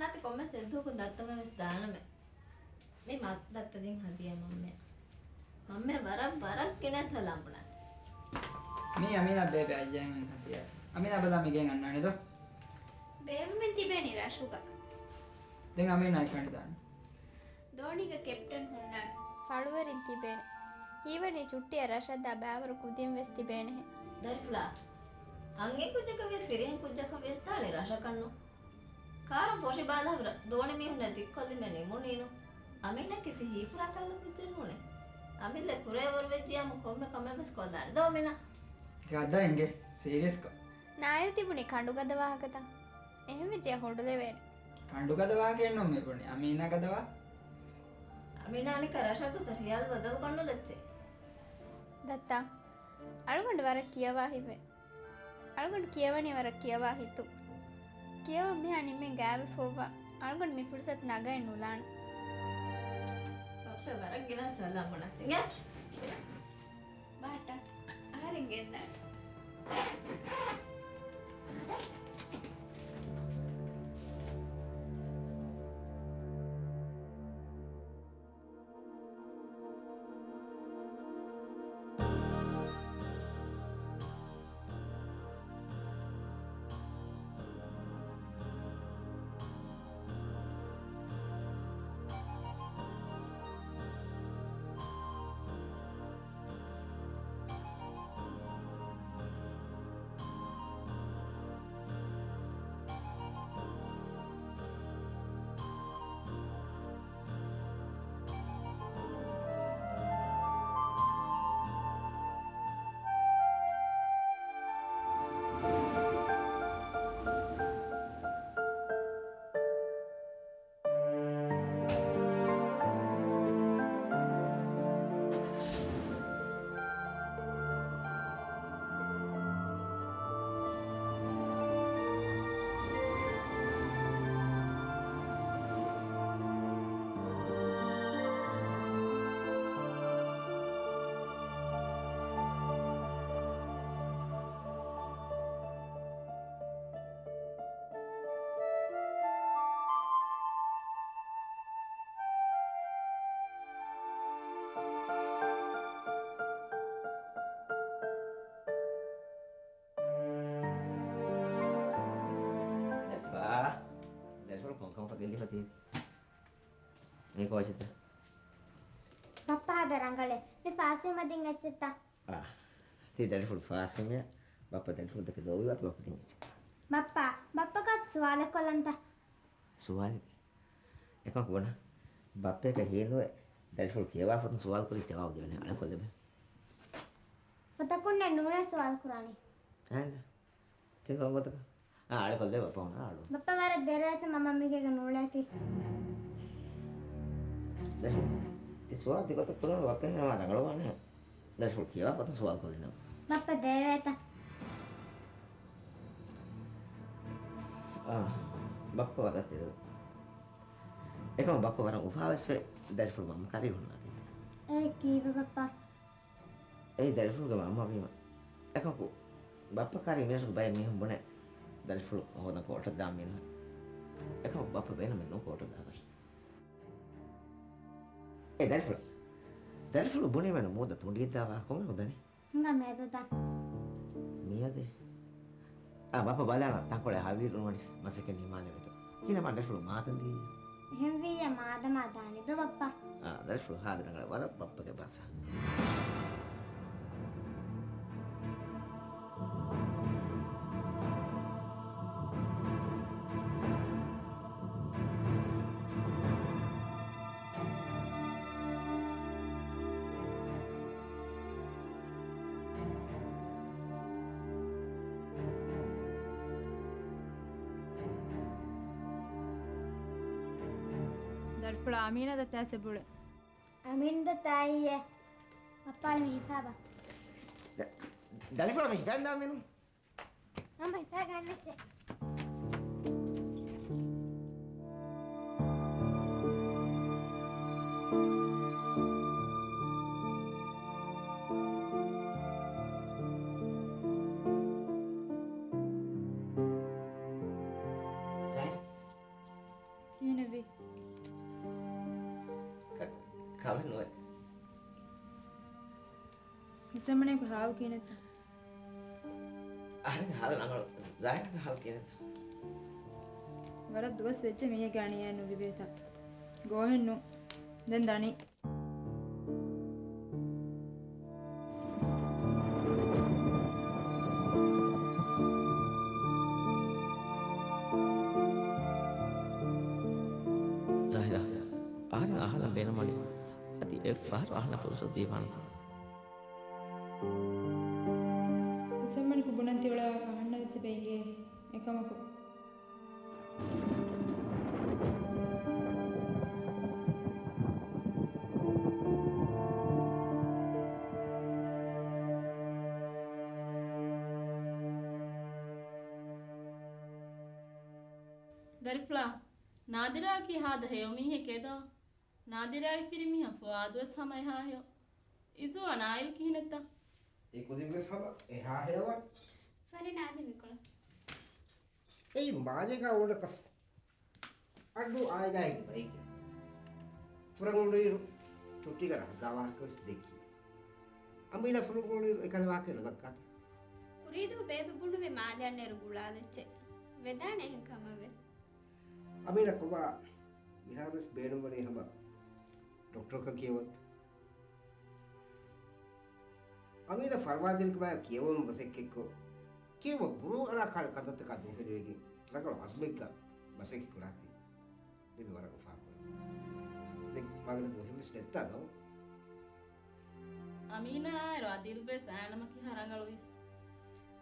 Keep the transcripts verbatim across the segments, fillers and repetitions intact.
ނަތި ކޮންމެސް އެއްދުވަހަކު ދައްތަމެވެސް ދާނަމޭ. މި މަ-، ދައްތަ ދިން ހަދިޔާ މަންމޭ. މަންމޭ ވަރަށް، ވަރަށް ގިނަ ސަލާމް ބުނާ. މީ އަމީނާ ބޭބެ އައްޔަން ހަދިޔާ. އަމީނާ ބަލާ މި ގެން އަންނާނެ ދޯ. ބޭބެ މި ތިބޭނީ ރަށުގަ. ދެން އަމީނާ އެކަނި ދާނެ. ދޯނިގަ ކެޕްޓަން ހުންނާނެ. ފަޅުވެރިން ތިބޭނެ. ހީވަނީ ޗުއްޓިއަށް ރަށަށްދާ ބައިވަރު ކުދިން ވެސް ތިބޭނެހެން. ދަރިފުޅާ، އަންހެން ކުއްޖަކަށް ވެސް ފިރިހެން ކުއްޖަކަށް ވެސް ދާނެ ރަށަކަށްނު. ކާރުން ފޮށި ބާލާ ދޯނި މީހުންނާ ދިއްކޮށްލީމޭ ނިމުނީނު. އަމީނަކީ ތި ހީކުރާ ކަހަލަ ކުއްޖެއް ނޫނޭ. އަމިއްލަ ކުރޭ ވަރު ވެއްޖިޔާމު ކޮންމެ ކަމެއް ވެސް ކޮށްލާނެ. ދޯ މިނާ. ގާދާ އިނގޭ ސީރިއަސްކޮށް. ނާއިލް ތިބުނީ ކަނޑުގަދަ ވާހަކަތައް. އެހެން ވެއްޖެ ހޮޑުލެވޭނެ. ކަނޑުގަދަ ވާހަކައެއްނު މި ބުނީ. އަމީނާ ގަދަވާ. އަމީނާ އަނެއްކާ ރަށަށް ގޮސް ހިޔާލު ބަދަލު ކޮށްނުލައްޗޭ. ދައްތާ، އަޅުގަނޑު ވަރަށް ކިޔަވާ ހިތްވޭ. އަޅުގަނޑު ކިޔަވަނީ ވަރަށް ކިޔަވާ ހިތުން. ކިޔަވަން މިހާ ނިމެން ގާތްވެފަ އޮއްވާ. އަޅުގަނޑު މި ފުރުސަތު ނަގައެއް ނުލާނެ. ބައްޕަ ވަރަށް ގިނަ ސަލާމް ބުނާ. އިނގޭ. ބާޓާ. އަހަރެން ގެންނާނެ. ދަރިފުޅާ، ދަރިފުޅު ކޮންކަމަކަށް ގެއްލިފަ ތީ؟ މީ ކޯޗެއްތަ؟ ބައްޕަ ހާދަ ރަނގަޅޭ. މި ފާސްވީމަ ދިން އެއްޗެއްތަ؟ އާ. ތީ ދަރިފުޅު ފާސްވީމަޔަ، ބައްޕަ ދަރިފުޅު ދެކެ ދޯވީވާތަ ބައްޕަ ދިން އެއްޗެއް. ބައްޕަ، ބައްޕަ ކާކު ސުވާލެއް ކޮށްލަންތަ؟ ސުވާލެއް؟ އެކަމަކު ބުނާ. ބައްޕައަކަށް ހީނުވެ ދަރިފުޅު ކިޔަވާ ފޮތުން ސުވާލު ކުރި ޖަވާބު ދެވޭނެ. އަޅެކޮށްލެބެ. ފޮތަކުންނެއް ނޫނޭ ސުވާލު ކުރާނީ. އާނދ. ތިން ކޮން ގޮތަކަށް؟ އާ، އަޅެކޮށްލެ ބައްޕަ ހުންނަ އަޅު. ބައްޕަ ވަރަށް ދެރަވޭތަ މަމަ މީގޭގަ ނޫޅޭތީ. ދެ. ތި ސުވާލު ތި ގޮތަށް ކުރުނު ބައްޕަ ހެނަމާ ރަނގަޅުވާނެ. ދަރިފުޅު ކިޔަވާ ފޮތުން ސުވާލު ކޮށްލިނަމަ. ބައްޕަ ދެރަވޭތަ؟ އާ، ބައްޕަ ވަރަށް ދެރަވޭ. އެކަމަ ބައްޕަ ވަރަށް އުފާވެސް ވޭ ދަރިފުޅު މަންމަ ކާރީ ހުންނާތީ. އޭ ކީއްވެ ބައްޕަ؟ އެއީ ދަރިފުޅުގެ މަންމަ ވީމަ. އެކަކު ބައްޕަ ކާރީ މިރަށުގެ ބައެއް މީހުން ބުނޭ ދަރިފުޅު ހޯދަން ކޯޓަށް ދާ މީނު. އެކަމަކު ބައްޕަ ބޭނުމެއް ނޫން ކޯޓަށް ދާކަށް. އޭ ދަރިފުޅު. ދަރިފުޅު ބުނީމެން މޫދަ ތުނޑިއެއްދާ ވާހަކަ ކޮންމެ ހުދަނީ؟ ހިނގާ މޭދޯ ދާ. މިއަދޭ. އާ، ބައްޕަ ބަލާނަ ތަންކޮޅެއް ހަވީރު ނުވަނިސް މަސަކެއް ނިމާލެވޭތޯ. ކިހިނެއް ދަރިފުޅު މާދަން ދީ؟ އެހެންވިއްޔާ މާދަމާ ދާނެ ދޯ ބައްޕަ. އާ، ދަރިފުޅު ހާދަ ރަނގަޅަށް ވަރަށް ބައްޕަގެ ބާސް. ދަރިފުޅާ އަމީނާ ދައްތަ އައިސް ބުޅޭ. އަމީން ދައްތަ އައީއޭ. ބައްޕާ މި ހިފާބަ. ދަ-، ދަރިފުޅާ މި ހިފައިން ދާ މީނު. މަންމަ ހިފާ ގަންނައްޗޭ. ސާހިލް. ކަމެއް ނުވޭ. ހުސެންމަނިކު ހާލު ކިހިނެއްތަ؟ އަހަރެން ހާލު ރަނގަޅު. ޒާހިރާގެ ހާލު ކިހިނެއްތަ؟ ވަރަށް ދުވަސް ވެއްޖެ މީހެއްގެ އަނިޔާ ނުލިބޭތަ؟ ގޯހެއްނު. ދެން ދަނީ. ޒާހިރާ، އަހަރެން އަހާލަން ބޭނުންވަނީ އަދި އެއްފަހަރު އަހަންނަށް ފުރުސަތު ދީފާނަންތަ؟ ހުސެންމަނިކު ބުނަން ތިއުޅޭ ވާހަކަ އަހަންނަށް ވެސް އެބަ އެނގޭ. އެކަމަކު، ދަރިފުޅާ، ނާދިރާއަކީ ހާދަ ހެޔޮ މީހެކޭ ދޯ؟ ނާދިރާގެ ފިރިމީހާ ފުއާދުވެސް ހަމަ އެހާ ހެޔޮ. އިޒުއާ ނާއިލް ކިހިނެއްތަ؟ އެ ކުދިންވެސް ހަމަ އެހާ ހެޔޮވާނެ. ފަރިނާދެ މިކޮޅަށް. އެއީ މާލޭގާ އުޅުނު ކަސް. އައްޑޫ އާއިލާއެއްގެ ބައެއްގެ. ފުރަން އުޅުއިރު ޗުއްޓީގަ ރަހަދާ ވާހަކަވެސް ދެއްކި. އަމީނާ ފުރަން އުޅުއިރު އެކަލަ ވާހަކަ ނުދައްކާތަ؟ ކުރީދުވަހު ބޭބެ ބުނުވި މާލެ އަންނައިރު ގުޅާލައްޗޭ. ވެދާނެ އެހެން ކަމަށްވެސް. އަމީނާ ކޮބާ މިހާރުވެސް ބޭނުންވަނީ ހަމަ ޑޮކްޓަރުކަން ކިޔަވަންތަ؟ އަމީނާ ފަރުވާދިން ކަމާއެކު ކިޔަވަމުން މަސައްކަތްކޮށް، ކިޔަވަ ބުރޫ އަޅާ ކާލަ ކަންތައްތަކާ ދޫހެލިވެގެން ރަނގަޅު އަޒުމެއްގަ މަސައްކަތް ކުރާތީ ދެމި ވަރަށް އުފާކުރަން. ދެން މަގަނަ ދުވަހެއްވެސް ނެއްތާ ދޯ؟ އަމީނާއާއިރު އަދިލްވެސް އާނަމަ ކިހާ ރަނގަޅުވީސް.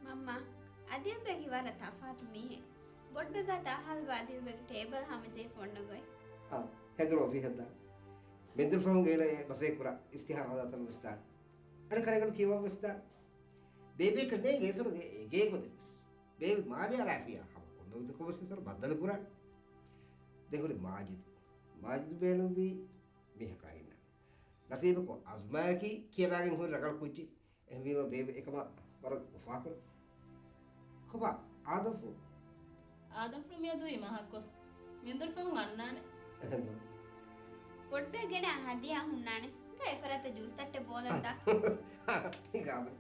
މަންމާ، އަދިލްބެގި ވަރަށް ތަފާތު މީހެއް. ބޮޑުބެގާ ދާހާލުބަ އަދިލްބެގެ ޓޭބަލް ހަމަޖެހިފަ އޮންނަ ގޮތް. އާ، ހެދުރު އޮފީހަށް ދާން. މެންދުރު ފަހުން އޭނަ އެ ބަސް ކުރާ އިސްތިހާރާ ހަދާތަން ވެސް ދާން. އަނެއް ކަރެއް ކިޔަވަން ވެސް ދާން. ބޭބެއަކަށް ނޭނގެ އެސޮރުގެ އެގޭ ގޮތެއް ވެސް. ބޭބެ މާލެ އަރާފިޔާ ހަމަ ކޮންމެ ގޮތަކަށް ވެސް އެސޮރު ބައްދަލު ކުރާން. ދެން ހުރި މާޖިދު. މާޖިދު ބޭނުންވީ މީހަކާ އިންނަ. ނަސީބަކު އަޒުމާއަކީ ކިޔަވާގެން ހުރި ރަނގަޅު ކުއްޖެއް. އެހެންވީމަ ބޭބެ އެކަމަށް ވަރަށް އުފާކުރަން. ކޮބާ، އާދަމްފުޅު؟ އާދަމްފުޅު މިއަދު އިމާހަށް ގޮސް. މެންދުރު ފަހުން އަންނާނެ. އެހެންދޯ؟ ބޮޑުބޭ ގެނައި ހަދިޔާ ހުންނާނެ. ގަ އެފަރާތަށް ޖޫސް ތައްޓެއް ބޯލަންތަ؟ ހިނގާބަލަ.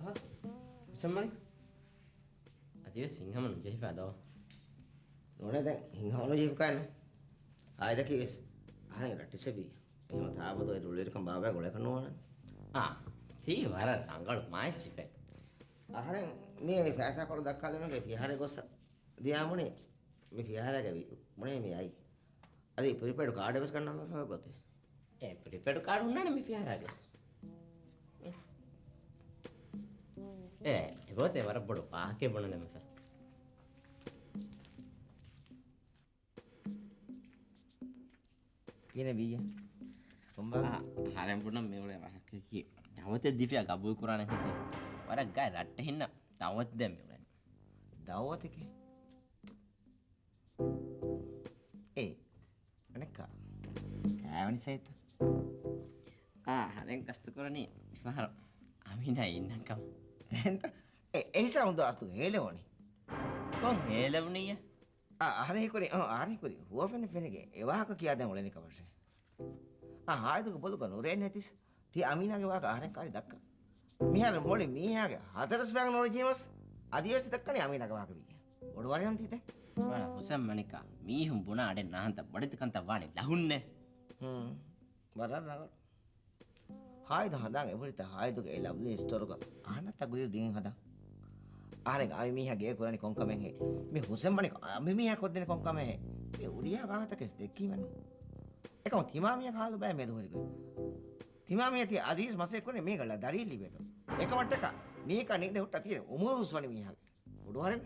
އަހަ، ހުސެންމަނިކު. އަދިވެސް ހިނގަމަ ނުޖެހިފަ ދޯ؟ ނޫނޭ ދެން ހިނގަމަ ނުޖެހިފަ ކާނު. އާއިދަކީ ވެސް އަހަން ރައްޓިސެބީ. އެހެމަ ތާބަދޯ އެ ރުޅިއިރުކަން ބާބާ ގުޅޭކަށް ނުވާނަން. އާ، ތީ ވަރަށް ރަނގަޅު މާތް ސިފައެއް. އަހަރެން މި ފައިސާކޮޅު ދައްކާލުމުގެ ފިހާރަ ގޮސް ދިޔާމުނި މި ފިހާރަގެ ވި-، ބުނޭ މި އައި. އަދި ޕްރީޕެއިޑް ކާޑެއް ވެސް ގަންނަން ފަހަ ގޮތެއް. އެ ޕްރީޕެއިޑް ކާޑް ހުންނާނެ މި ފިހާރަ ގޮސް. އެ، އެގޮތެއް ވަރަށް ބޮޑު ވާހަކައެއް ބުނަން ދެމެފަ. ކިހިނެއް ވީއްޔަ؟ ކޮންބާ؟ އާ، ހަރެން ބުނަން މިއުޅޭ ވާހަކައަކީ ދައުވަތެއް ދީފިޔާ ގަބޫލު ކުރާނެ ހެއްޔޭ؟ ވަރަށް ގާތް ރައްޓެހިންނަށް ދައުވަތު ދޭން މިއުޅެނީ. ދައުވަތެކޭ؟ އޭ، އަނެއްކާ ކާވެނި ސައިތަ؟ އާ، ހަރެން ގަސްތު ކުރަނީ މިފަހަރު އަމީނާ އިންނަން ކަމަށް. އެހެންތަ؟ އެ، އެހިސާބުން ދޯ އަސްތުގެ ހޭލެވުނީ. ކޮން ހޭލެވުނީޔަ؟ އާ، އަހަރެން ހީކުރި، އާ، އަހަރެން ހީކުރި. ހުވަފެން ފެނިގެން އެ ވާހަކަ ކިޔާދޭން އުޅެނި ކަމަށޭ. އާ، ހާއިދުގެ ބޮލުގަ ނުރޭން ނެތިސް. ތި އަމީނާގެ ވާހަކަ އަހަރެން ކާރި ދައްކަ. މިހާރު މޮޅި މީހާގެ ހަތަރުސް ވާގަނޑު ނުރެޖީމަސް އަދިވެސް ދައްކަނީ އަމީނާގެ ވާހަކަ ވީ. ބޮޑު ވަރިހަން ތީތެ. ވަރަށް ހުސެން މަނިކާ މީހުން ބުނާ އަޑެއް ނާހަންތަ ބޮޑެތި ކަންތައް ވާނީ ލަހުންނޭ. ހުން. ވަރަށް ރަނގަޅު. ހާއިދު ހަނދާން އެބުރިތަ ހާއިދުގެ އެ ލަވްލީ ސްޓޯރުގަ އަހަންނަށް ތަގުރީރު ދިން ހަދާ. އަހަރެން އަމި މީހާ ގޭ ކުރަނީ ކޮން ކަމެއްހޭ؟ މި ހުސެން މަނިކު އަމި މީހާ ކޮށްދެނީ ކޮން ކަމެއްހޭ؟ މި އުޑިޔާ ވާހަކަތަކެސް ދެއްކީމެއްނު. އެކަމު ތިމާ މީހާ ހާލު ބައެއް މެދު ހުރިގޮތް. ތިމާ މީހާ ތި އަދިސް މަސައްކަތް ކުރަނީ މީގަ ދަރީ ލިބޭތޯ. އެކަމަށްޓަކާ މީހަކާ ނިންދެ ހުއްޓާ ތީރެ އުމުރު ހުސްވަނީ މީހާގެ. އުޑުހަރެން.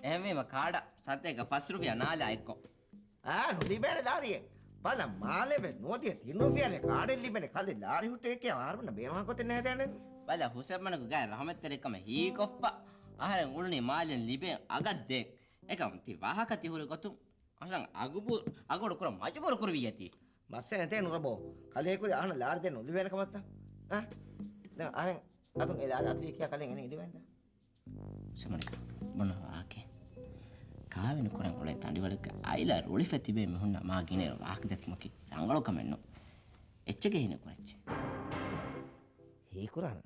އެހެންވީމަ ކާޑަށް ސަތޭކަ ފަސް ރުފިޔާ ނާލާ އެއްކޮށް. އާ، ނުލިބޭނެ ދާރިއެއް. ބަލަ، މާލެ ވެސް ނުވަދިޔަ ތިން ރުފިޔާގެ ކާޑެއް ލިބޭނެ ކަލޭ ލާރި ހުއްޓެވިއްޔާ އަހަރުމެންނަށް ބޭނުންވާ ގޮތެއް ނެހެދޭނެ. ބަލަ، ހުސެންމަނިކު ގާތް ރަހުމަތްތެރިކަމެއް ހީކޮށްފަ އަހަރެން އުޅުނީ މާލެ ލިބޭން އަގަށް ދޭން. އެކަމް ތި ވާހަކަ ތި ހުރި ގޮތުން އަހަރެން އަގުބު-، އަގުބޮޑު ކުރަން މަޖުބޫރު ކުރެވިއްޔަތީ. މައްސަލަ ނެތޭ ނުރަބޯ. ކަލޭ ކުރި އަހަންނަށް ލާރި ދޭން ނުލިބޭނެ ކަމަށްތަ؟ އަ؟ ދެން އަހަރެން އަތުން އެ ލާރި އަތުލީ ކިޔާ ކަލޭ އެނގި ލިބޭނެ. ހުސެންމަނިކު ބުނަ ވާހަކައެއް. ކާވެނި ކުރަން އުޅޭ ތަނޑިވަޅެއްގަ އައިލާ ރުޅިފަ ތިބޭ މީހުންނާ މާ ގިނައިރު ވާހަކަ ދެއްކުމަކީ ރަނގަޅު ކަމެއް ނޫން. އެއްޗެކޭ ހީނެއް ކުރައްޗޭ. ހީކުރާނަ؟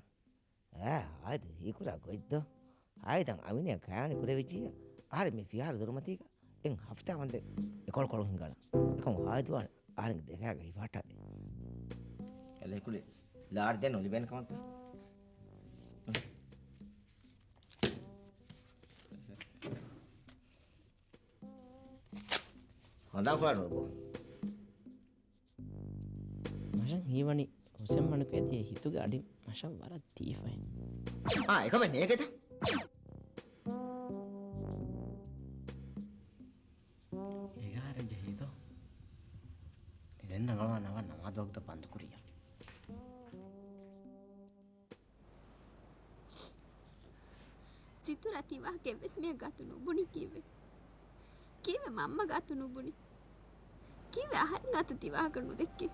އާ، އާދެ، ހީކުރާ ގޮތްދޯ؟ އާއިދަން އަމިނަ ކާވެނި ކުރެވިއްޖިއްޔާ، އަހަރެން މި ފިހާރަ ދުރުމަތީގަ އެން ހަފްތާ ވަންދެން އެކޮޅުކޮޅު ހިނގަން. އެކަމު އާދުވާނެ އަހަރެންގެ ދެފަޔާގަ ހިފަހައްޓާދޭ. އެލޭ ކުލި، ލާރި ދޭން ނުލިބޭނެ ކަމަށްތަ؟ ހަނދާން ކުރާ ނުރަބޯ. މަށަށް ހީވަނީ ހުސެންމަނިކު އެދިޔަ ހިތުގެ އަޑިން މަށަށް ވަރަށް ދީފައި. އާ، އެކަމެއް ނޭނގޭތަ؟ އެގާރަ ޖެހީދޯ. މި ދެން ރަނގަޅުވާ ނަވާ ނަމާދު ވަގުތަށް ބަންދު ކުރިޔާ. ސިތުރާ ތި ވާހަކަ އެއްވެސް މީހަކު ގާތު ނުބުނި ކީއްވެ؟ ކީއްވެ މަންމަ ގާތު ނުބުނި؟ ކީއްވެ އަހަރެން ގާތު ތި ވާހަކަ ނުދެއްކި؟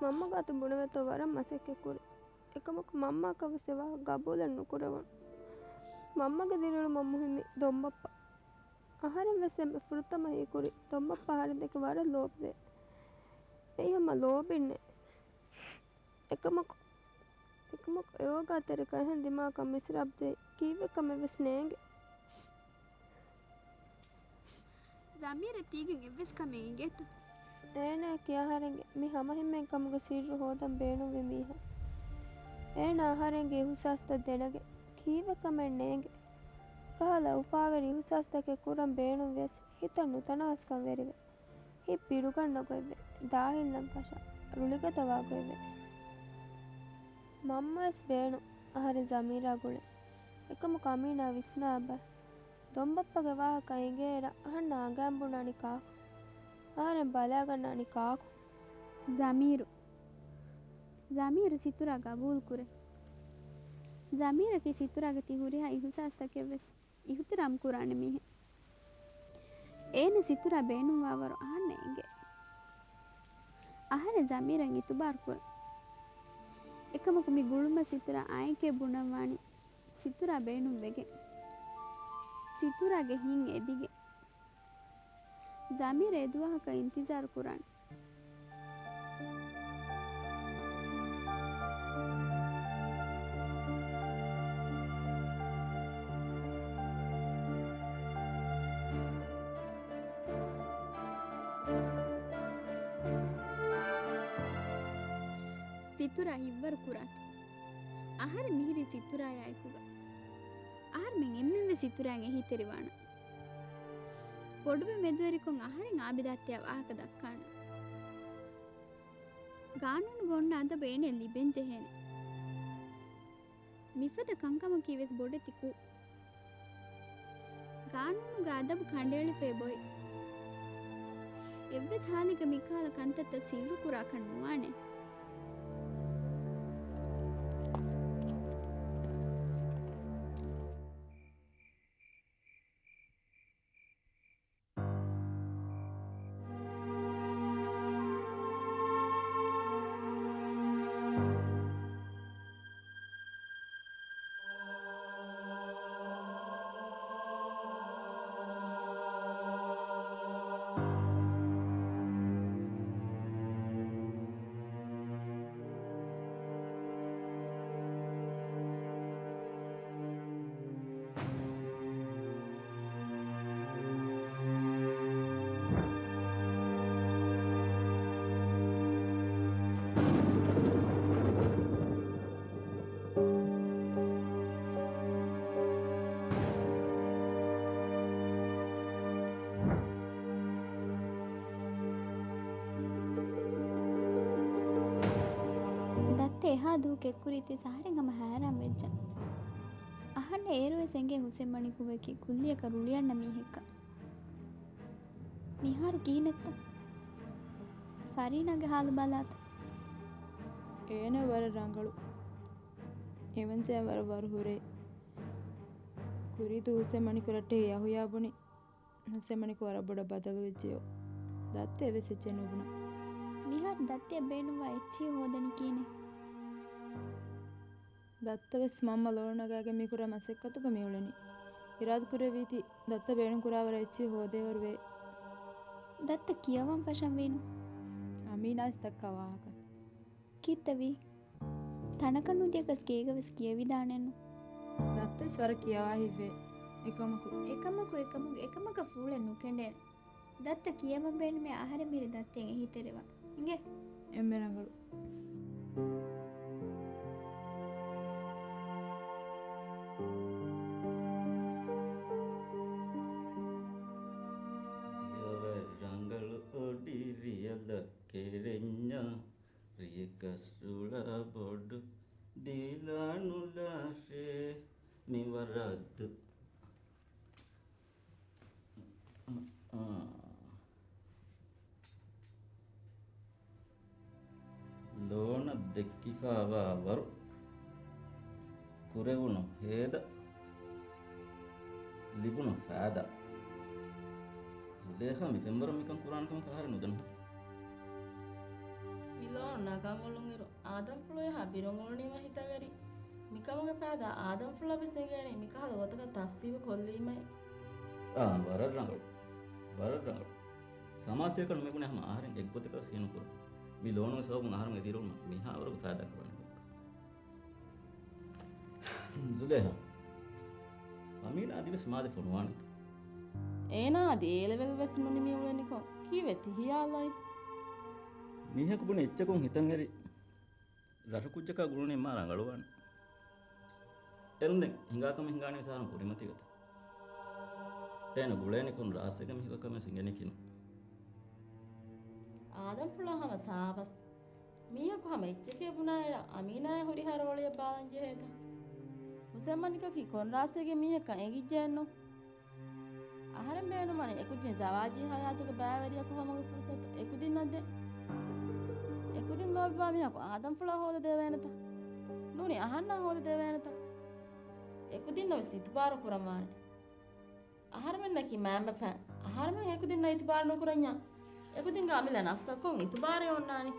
މަންމަ ގާތު ބުނެވޭތޯ ވަރަށް މަސައްކަތް ކުރި. އެކަމަކު މަންމައަކަށް ވެސް އެ ވާހަކަ ގަބޫލެއް ނުކުރެވުނު. މަންމަގެ ދިރިއުޅުމަށް މުހިއްމީ ދޮންބައްޕަ. އަހަރެން ވެސް އެންމެ ފުރަތަމަ ހީކުރީ ދޮންބައްޕަ އަހަރެން ދެކެ ވަރަށް ލޯބިވޭ. އެއީ ހަމަ ލޯބިންނޭ. އެކަމަކު، އެކަމަކު އެ އޯގާތެރިކަން އެހެން ދިމާކަށް މިސްރާބް ޖެހި ކީއްވެ ކަމެއް ވެސް ނޭނގެ. ޒަމީރަށް ތީގެން އެއްވެސް ކަމެއް އިނގޭތަ؟ އޭނައަކީ އަހަރެންގެ މި ހަމަހިމޭން ކަމުގެ ސިއްރު ހޯދަން ބޭނުންވި މީހާ. އޭނަ އަހަރެންގެ އިހުސާސްތައް ދެނެގެން ކީއްވެ ކަމެއް ނޭނގެ. ކަހަލަ އުފާވެރި އިހުސާސްތަކެއް ކުރަން ބޭނުންވިޔަސް ހިތަށް ނުތަނަވަސްކަން ވެރިވެ. ހިތް ބިޑުގަންނަ ގޮތްވެ، ދާހިލްނަން ފަށާ، ރުޅިގަދަވާ ގޮތްވެ. މަންމަވެސް ބޭނުން އަހަރެން ޒަމީރާ ގުޅެން. އެކަމަކު އަމީނާ ވިސްނާބަ. ދޮންބައްޕަގެ ވާހަކަ އިނގޭއިރަށް އަހަންނަށް އަނގައިން ބުނާނީ ކާކު؟ އަހަރެން ބަލާގަންނާނީ ކާކު؟ ޒަމީރު. ޒަމީރު ސިތުރާ ގަބޫލުކުރޭ. ޒަމީރަކީ ސިތުރާގެ ތި ހުރިހާ އިހުސާސްތަކެއްވެސް އިހުތިރާމް ކުރާނެ މީހެއް. އޭނަ ސިތުރާ ބޭނުންވާވަރު އަހަންނަށް އެނގޭ. އަހަރެން ޒަމީރަށް އިތުބާރު ކުރަން. އެކަމަކު މި ގުޅުމަށް ސިތުރާ އާނއެކޭ ބުނަންވާނީ ސިތުރާ ބޭނުން ވެގެން. ސިތުރާގެ ހިތް އެދިގެން. ޒަމީރަށް އެދުވަހަކަށް އިންތިޒާރު ކުރާނެ. ސިތުރާ ހިތްވަރު ކުރާތި. އަހަރެން މިހިރީ ސިތުރާޔާ އެކުގަ. އަހަރެމެން އެންމެންވެސް ސިތުރާއަށް އެހީތެރިވާނަން. ބޮޑުބެ މެދުވެރިކޮށް އަހަރެން އާބިދާއަށް ތިޔަ ވާހަކަ ދައްކާނަން. ގާނޫނުގަ އޮންނަ އަދަބު އޭނައަށް ލިބެން ޖެހޭނެ. މިފަދަ ކަންކަމަކީ ވެސް ބޮޑެތި ކުށް. ގާނޫނުގެ އަދަބު ކަނޑައެޅިފައި އޮތް. އެއްވެސް ހާލެއްގަ މިކަހަލަ ކަންތައްތައް ސިއްރު ކުރާކަށް ނުވާނެ. ދައްތަ އެހާ ދުވަހު ކެތްކުރީތީ އަހަރެން ހަމަ ހައިރާން ވެއްޖެ. އަހަންނަށް އޭރުވެސް އެނގޭ ހުސެން މަނިކު އެކި ކުއްލިއަކަށް ރުޅިއަންނަ މީހެއްކަން. މިހާރު ކިހިނެއްތަ؟ ފަރީނާގެ ހާލު ބަލާތަ؟ އޭނަ ވަރަށް ރަނގަޅު. އެވަންޖައި ވަރަށް ވަރު ހުރޭ. ކުރީތު ހުސެން މަނިކު ރައްޓެހި ޔަހުޔާ ބުނި. ހުސެން މަނިކު ވަރަށް ބޮޑަށް ބަދަލުވެއްޖެޔޯ. ދައްތަ އެއްވެސް އެއްޗެއް ނުބުނަ. މިހާރު ދައްތައަށް ބޭނުންވާ އެއްޗެއް ހޯދަނީ ކިހިނެއް؟ ދައްތަ ވެސް މަންމަ ލޯނު ނަގާގެން މި ކުރާ މަސައްކަތުގަ މި އުޅެނީ. އިރާދަކުރެއްވީތީ ދައްތަ ބޭނުން ކުރާވަރަށް އެއްޗެއް ހޯދޭވަރު ވޭ. ދައްތަ ކިޔަވަން ފަށަން ވީނު. އަމީނާ ވެސް ދައްކާ ވާހަކަ. ކީއްތަ ވީ؟ ތަނަކަށް ނުދިޔަކަސް ގޭގަ ވެސް ކިޔެވިދާނެއްނު. ދައްތަ ވެސް ވަރަށް ކިޔަވާ ހިތްވޭ. އެކަމަކު. އެކަމަކު، އެކަމަކު، އެކަމަކަށް ފޫޅެއް ނުކެނޑޭނެ. ދައްތަ ކިޔަވަން ބޭނުމޭ އަހަރެން މިރޭ ދައްތައަށް އެހީތެރިވާ. އިނގޭ؟ އެންމެ ރަނގަޅު. ދިޔަވައި ރަނގަޅު އޮޑި ރިޔަލަށް ކެރެންޏާ، ރިޔަކަސް ރުޅާ ބޮޑު ދީލާ ނުލާށޭ މި ވަރަށް ދު. ލޯނަށް ދެއްކިފާވާ ވަރު، ކުރެވުނު ހޭދަ، ލިބުނު ފާދަ. ޒުލޭހާ މި ފެންވަރުން މިކަން ކުރާނެ ކަމަކަށް އަހަރެން ނުދަނީ. މި ލޯނު ނަގަން އުޅުނުއިރު އާދަމްފުޅު އެހާ ބިރުން އުޅުނީމަ ހިތަށް އެރި. މިކަމުގެ ފައިދާ އާދަމްފުޅަށް ވެސް އެނގޭނީ މިކަހަލަ ގޮތަކަށް ތަފްސީލު ކޮށްލީމައި. އާ، ވަރަށް ރަނގަޅު. ވަރަށް ރަނގަޅު. ސަމާސީއަކަށް ނުމިބުނެ ހަމަ އަހަރެން އެއްގޮތަކަށް ވެސް ހިޔަނުކުރުން. މި ލޯނުގެ ސަބަބުން އަހަރުން އެދިއިރު މިހާވަރުގެ ފައިދާ ކުރާނެ ކަމަކަށް. ޒުލޭހާ، އަމީނާ އަދިވެސް މާލެ ފޮނުވާނެތަ؟ އޭނާ އަދި އޭލެވެލް ވެސް ނުނިމި އުޅެނިކޮށް ކީއްވެ ތި ހިޔާލައި؟ މީހަކު ބުނި އެއްޗަކުން ހިތަށް އެރި ރަށު ކުއްޖަކާ ގުޅުނީ މާ ރަނގަޅުވާނެ. އޭރުން ދެން ހިނގާ ކަމެއް ހިނގާނީ ވެސް އަހަރުން ކުރިމަތީގަތަ؟ އޭނަ ގުޅޭނިކޮން ރާސްތޭގަ މީހަކަށް ކަމެއް ހިނގެނީކީނު. އާދަމްފުޅާ ހަމަ ސާބަސް. މީހަކު ހަމަ އެއްޗެކޭ ބުނާއިރަށް އަމީނާއަށް ހުރިހާ ރޯޅިއެއް ބާލަން ޖެހޭތަ؟ ހުސެން މަނިކަކީ ކޮން ރާސްތޭގެ މީހަކަށް އެނގިއްޖެއެއްނު. އަހަރެން ބޭނުންވަނީ އެކުދިން ޒަވާޖީ ހަޔާތުގެ ބައިވެރިޔަކު ހަމަގެ ފުރުސަތު އެކުދިންނަށް ދޭން. އެކުދިން ލޯބިވާ މީހަކު އާދަމްފުޅާ ހޯދަދެވޭނެތަ؟ ނޫނީ އަހަންނާ ހޯދަދެވޭނެތަ؟ އެކުދިންނަށް ވެސް އިތުބާރު ކުރަންވާނެ. އަހަރުމެންނަކީ މައިންބަފައިން. އަހަރުމެން އެކުދިންނަށް އިތުބާރު ނުކުރަންޏާ، އެކުދިންގެ އަމިއްލަ ނަފްސަށް ކޮން އިތުބާރެއް އޮންނާނީ؟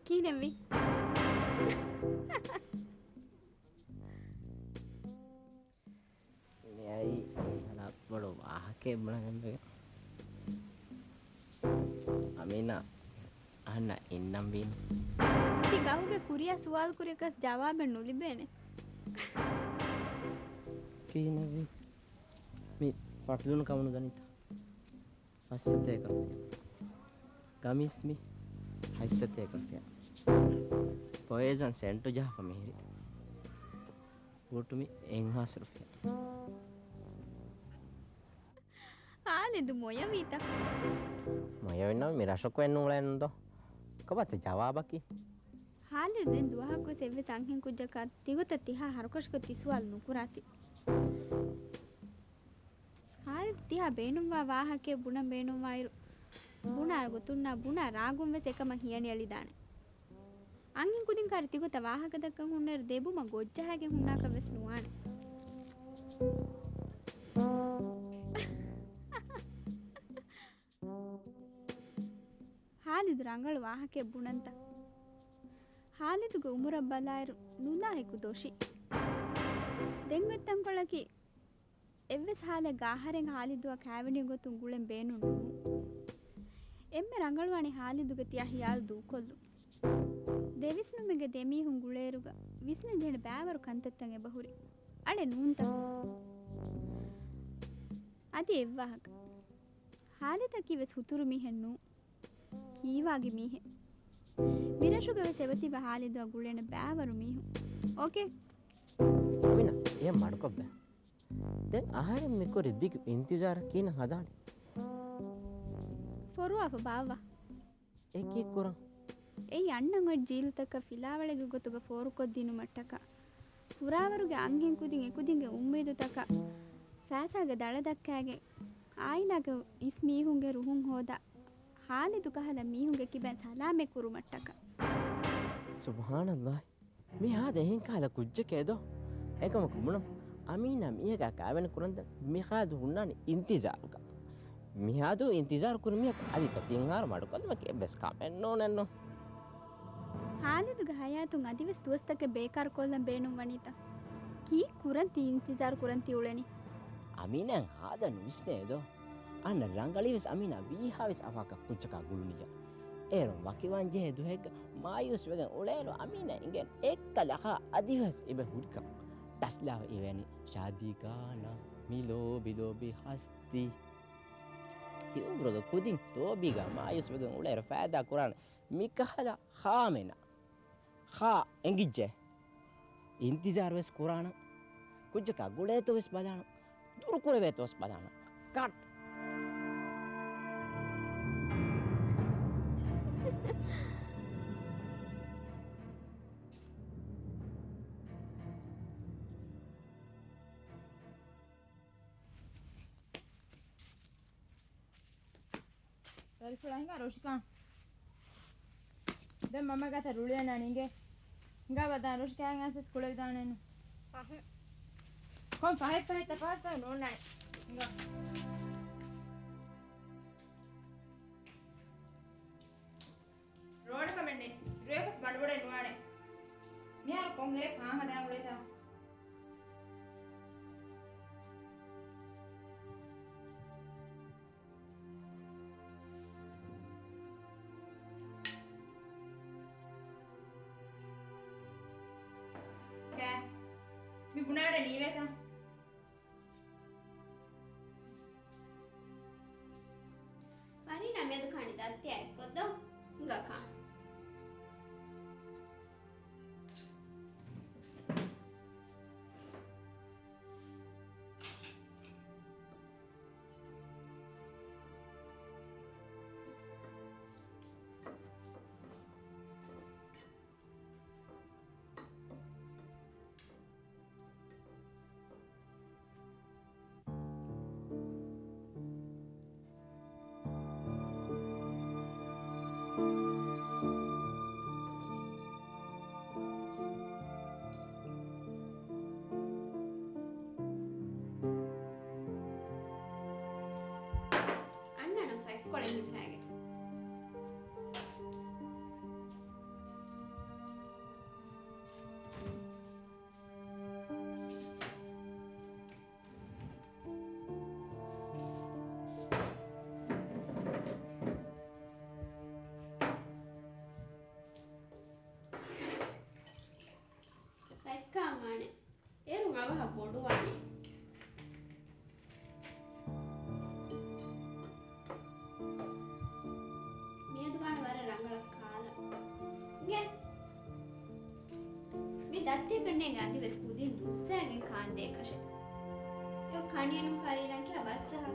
ކިހިނެއްވީ؟ މިއައީ ވަރަށް ބޮޑު ވާހަކައެއް ބުނަގަން ވެގެން. އަމީނާ އަހަންނަށް އިންނަން ވީނު. ތި ގަހުގެ ކުރިއަށް ސުވާލު ކުރިޔަކަސް ޖަވާބެއް ނުލިބޭނެ. ކިހިނެއްވީ؟ މި ފަޓިލުނު ކަމުނު ދަނީތަ؟ ފަސްސަތޭކަ ރުފިޔާ. ގަމީސް މި ހަތްސަތޭކަ ރުފިޔާ. ޕޮއިޒަން ސެންޓު ޖަހާފަ މިހިރީ. ބޫޓު މި އެއްހާސް ރުފިޔާ. ހާލިދު މޮޔަވީތަ؟ މޮޔަވެންނަމަ މި ރަށަކު އެއްނޫޅޭނުން ދޯ. ކޮބާތަ ޖަވާބަކީ؟ ހާލިދު ދެން ދުވަހަކުވެސް އެއްވެސް އަންހެން ކުއްޖަކާ ތިގޮތަށް ތިހާ ހަރުކަށިކޮށް ތި ސުވާލު ނުކުރާތި. ހާލިދު ތިހާ ބޭނުންވާ ވާހަކައެއް ބުނަން ބޭނުންވާއިރު، ބުނާ ގޮތުންނާ ބުނާ ރާގުން ވެސް އެކަމަށް ހިޔަނި އެޅިދާނެ. އަންހެން ކުދިން ކާރި ތިގޮތަށް ވާހަކަ ދައްކަން ހުންނައިރު ދެބުމަށް ގޮށްޖަހާގެން ހުންނާކަށް ވެސް ނުވާނެ. ހާލިދު ރަނގަޅު ވާހަކައެއް ބުނަންތަ؟ ހާލިދުގެ އުމުރަށް ބަލާއިރު ނުލާހިކު ދޮށި. ދެން އޮތް ތަންކޮޅަކީ އެއްވެސް ހާލެއްގަ އަހަރެން ހާލިދުއަށް ކާވެނި ގޮތުން ގުޅެން ބޭނުން ނުވުން. އެންމެ ރަނގަޅުވާނީ ހާލިދުގެ ތިޔަ ހިޔާލު ދޫކޮށްލުން. ދެވިސްނުމެއްގެ ދެމީހުން ގުޅޭއިރުގަ ވިސްނަން ޖެހޭނެ ބައިވަރު ކަންތައްތައް އެބަހުރި. އަޅެ ނޫންތަ؟ އަދި އެއްވާހަކަ. ހާލިދަކީ ވެސް ހުތުރު މީހެއް ނޫން. ހީވާގި މީހެއް. މިރަށުގަ ވެސް އެބަތިބަ ހާލިދުއަށް ގުޅޭނެ ބައިވަރު މީހުން. އޯކޭ؟ އަމިނާ، އެހެން މަޑުކޮށްބަ. ދެން އަހަރެން މިކުރި ދިގު އިންތިޒާރަށް ކިހިނެއް ހަދާނީ؟ ފޮރުވާފަ ބާއްވާ. އެ ކީއްކުރަން؟ އެއީ އަންނަން އޮތް ޖީލުތަކަށް ފިލާވަޅެއްގެ ގޮތުގަ ފޯރުކޮށްދިނުމަށްޓަކާ، ފުރާވަރުގެ އަންހެން ކުދިން އެކުދިންގެ އުއްމީދުތަކަށް ފައިސާގެ ދަޅަ ދައްކާގެން، އާއިލާގެ އިސް މީހުންގެ ރުހުން ހޯދާ، ހާލިދު ކަހަލަ މީހުންގެ ކިބައިން ސަލާމަތް ކުރުމަށްޓަކާ. ސުބްޙާނައްލާހި. މިހާދަ އެހެން ކަހަލަ ކުއްޖެކޭ ދޯ؟ އެކަމަކު ބުނަން، އަމީނާ މީހަކާ ކާވެނި ކުރަންދެން މިހާދު ހުންނާނީ އިންތިޒާރުގަ. މިހާދު އިންތިޒާރު ކުރި މީހަކަށް އަދި ތިން އަހަރު މަޑުކޮށްލުމަކީ އެއްވެސް ކަމެއް ނޫނެއްނު. ހާލިދުގެ ހަޔާތުން އަދިވެސް ދުވަސްތަކެއް ބޭކާރު ކޮށްލަން ބޭނުން ވަނީތަ؟ ކީއް ކުރަން ތީ އިންތިޒާރު ކުރަން ތި އުޅެނީ؟ އަމީނާއަށް ހާދަ ނުވިސްނޭ ދޯ؟ އަންނަ ރަނގަޅީވެސް އަމީނާ ވީހާވެސް އަވަހަކަށް ކުއްޖަކާ ގުޅުނިއްޔާ. އޭރުން ވަކިވާން ޖެހޭ ދުވަހެއްގަ މާޔޫސްވެގެން އުޅޭއިރު އަމީނާ އިނގޭނެ އެއްކަލަ ހާ އަދިވެސް އެބަ ހުރިކަން. ޓަސްލާ އިވޭނީ ޝާދީ ގާނާ މި ލޯބި ލޯބި ހަސްތީ. ތި އުމުރުގެ ކުދިން ލޯބީގަ މާޔޫސްވެގެން އުޅޭއިރު ފައިދާ ކުރާނެ މިކަހަލަ ހާމެނާ. ހާ އެނގިއްޖެ. އިންތިޒާރު ވެސް ކުރާނަން. ކުއްޖަކާ ގުޅޭތޯ ވެސް ބަލާނަން. ދުރުކުރެވޭތޯ ވެސް ބަލާނަން. ކަޓް! ދަރިފުޅާ ހިނގާ ރޮށިކާ. ދެން މަންމަ ގާތަށް ރުޅިއަންނާނީ އިނގޭ. ހިނގާ ބަދާ ރޮށި ކާގެން އައިސް ކުޅެވިދާނެއްނު. ފަހެ. ކޮން ފަހެއް ފަހެއްތަ ފަހެއް ފަހެއް ނޯންނާނެ. ހިނގާ. ރޯނަކަމެއްނެތް. ރޭކަސް ބަނޑުބޮޑެއް ނުވާނެ. މިހާރު ކޮންއިރެއް ކާން ހަދާން އުޅޭތާ؟ ކާ، މި ބުނާރެ ނީވޭތަ؟ ފަރީނާ މިއަދު ކާނީ ދައްތިއާ އެއްކޮށްދޯ؟ ހިނގާ ކާ. އަންނަނަ ފަތްކޮޅެއް ހިފާގެން. ފަތްކާންވާނެ. އޭރުން އަވަހަށް ބޮޑުވާނެ. މިއަދު ވާނެ ވަރަށް ރަނގަޅަށް ކާލަ. އިނގޭ. މި ދައްތިއަކަށް ނޭނގެ އަދިވެސް ކުދިން ރުއްސާގެން ކާންދޭކަށެއް. އެ ކަނިއެނުން ފަރީނާ ކިޔާ ވައްސަހަ.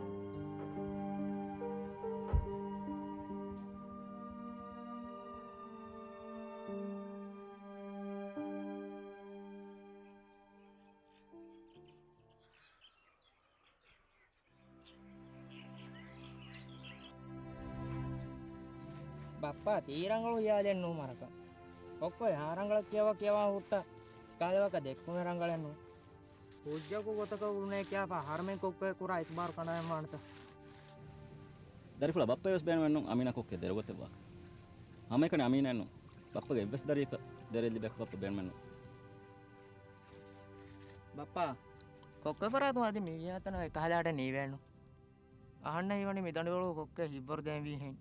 ބައްޕާ ތީ ރަނގަޅު ހިޔާލެއް ނޫ މަރަކަށް. ކޮއްކޮއެ ހާ ރަނގަޅަށް ކިޔަވާ ކިޔަވާ ހުއްޓަ ކާލެވަކަށް ދެއްކުމެއް ރަނގަޅެއް ނޫ. ކުއްޖަކު ގޮތަކަށް އުޅުނޭ ކިޔާފަ އަހަރުމެން ކޮއްކޮއެ ކުރާ އިތުބާރު ކަނޑައަޅަން ވާނެތަ؟ ދަރިފުޅާ ބައްޕަ ވެސް ބޭނުމެއްނު އަމީނާ ކޮއްކޮއެ ދެރަ ގޮތެއް ވާކަށް. ހަމައެކަނި އަމީނާއެއްނު. ބައްޕަގެ އެއްވެސް ދަރިއަކަށް ދެރައެއް ލިބޭކަށް ބައްޕަ ބޭނުމެއްނު. ބައްޕާ، ކޮއްކޮ ފަރާތުން އަދި މިވިޔާތަނަށް އެކަހަލާ އަޑެއް ނީވޭނު. އަހަންނަށް ހީވަނީ މި ދަނޑިވަޅު ކޮއްކޮ ހިތްވަރު ދޭންވީހެން.